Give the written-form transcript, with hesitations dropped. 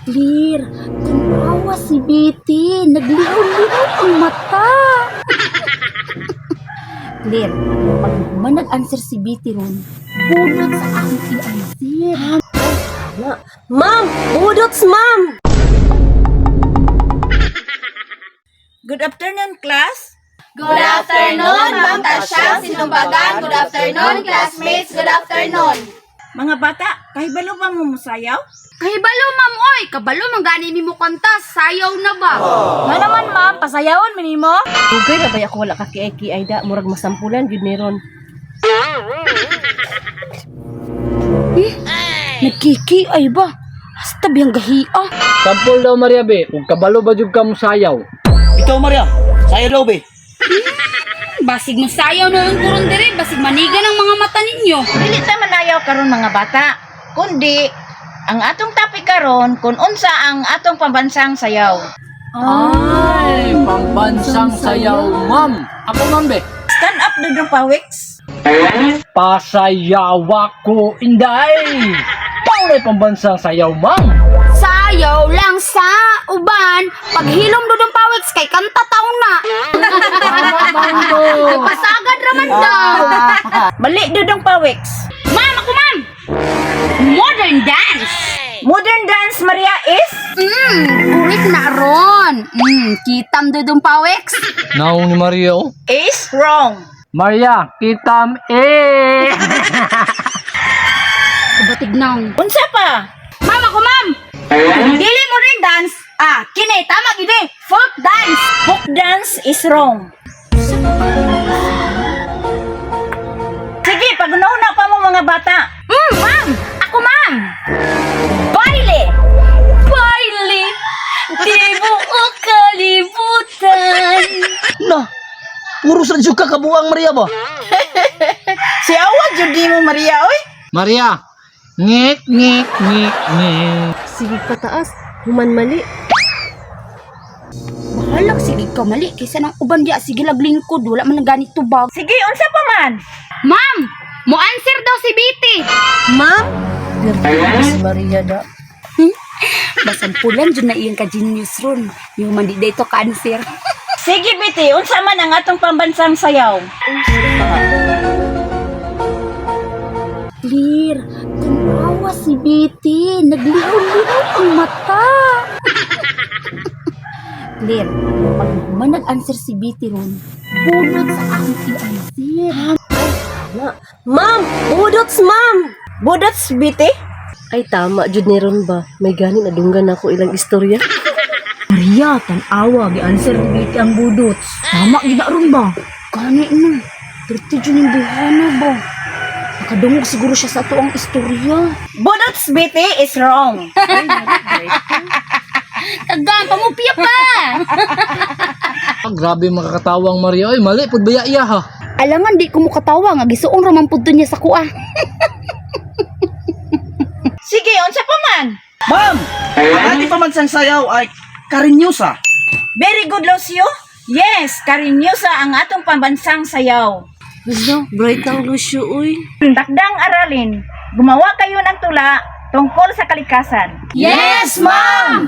Clear, tanawa si Betty. Naglihaw-lihaw ang mata. Clear, pag man nag-answer si Betty ron, bunot sa akong i-answer. Ma'am, budots, ma'am. Good afternoon, class. Good afternoon, Ma'am Tasha Sinumbagan. Good afternoon, classmates. Good afternoon. Mga bata, kahibalo ba mo musayaw? Kahibalo, ma'am, oy. Kabalo, man gani mi mo kanta. Sayaw na ba? Nga naman, ma'am, pasayawon minimo. Dugay ra bay ako wala ka kiay-kiay da, murag masampulan gyud ni ron. Nagkiki ay ba? Hasta biyang gahia. Sampol daw, Maria be, kung kabalo ba jud ka mo sayaw. Ikaw, Maria, sayo daw be. Basig mo sayaw na ang kurong dire. Basig manigan ang mga mata ninyo. Dili ta manayaw karon, mga bata, kundi ang atong topic karon kung unsa ang atong pambansang sayaw. Ay, pambansang sayaw, ma'am. Ako, ma'am be. Stand up, Dudong Pawiks. Pasayawa ko, inday. Paunay pambansang sayaw, ma'am. Sayaw lang sa uban. Paghilom Dudong Pawiks kay kanta taon na. Pasagad raman daw. Mali, Dudong Pawiks. Ma'am, ako, ma'am. Modern dance. Modern dance, Maria, is Correct na ron. Kitam Dudong Pawiks. Naong ni Maria, oh. is wrong. Maria, kitam eh. Kabatig nang. Unsa pa? Ma'am, ako, ma'am. Dili modern dance. Ah, kini tama gid eh. Folk dance. Folk dance is wrong. Sige, pagunahuna pa mo, mga bata. Ma'am. Ako, ma'am. Baile. Baile. Di buo kalibutan. Na, puro sa ka kabuang, Maria ba? Si awa jud mo, Maria, oy. Maria, ngik, ngik, ngik, ngik. Sige pataas, human mali. Bahalak sige ka mali kaysa nang uban diya sige laglingkod wala man na ganito bag. Sige, unsa pa man? Ma'am, mo answer daw si Betty. Ma'am, Berto si Maria da. Basampulan jud na iyang ka-genius ron. Yung man di dito ka-answer. Sige, Betty, unsa man ang atong pambansang sayaw? Clear, tanawa si Betty. Naglihaw-lihaw ang mata. Clear, pag man nag-answer si Betty ron, bunot sa akong i-answer. Ma'am, budots, ma'am. Budots, Betty? Ay tama jud ni ron ba. May gani nadunggan ako ilang istorya. Maria, tanawa, gi-answer ni Betty ang budots. Tama, gid na ron ba? Gani na. Perti dyan yung buhana ba? Nakadungog siguro siya sa ato ang istorya. Budots, Betty, is wrong. Kagang pamupya pa. Ah, grabe makakatawang Maria. Oy, mali pud ba iya ha? Alangan di ko mukatawa nga gisuon ra man pud to niya sa kuha. Sige, unsa pa man? Ma'am, ang ating pambansang sayaw ay Karinyusa. Very good, Lucio. Yes, Karinyusa ang atong pambansang sayaw. Hala, bright ang Lucio uy. Takdang aralin, gumawa kayo ng tula tungkol sa kalikasan. Yes, ma'am.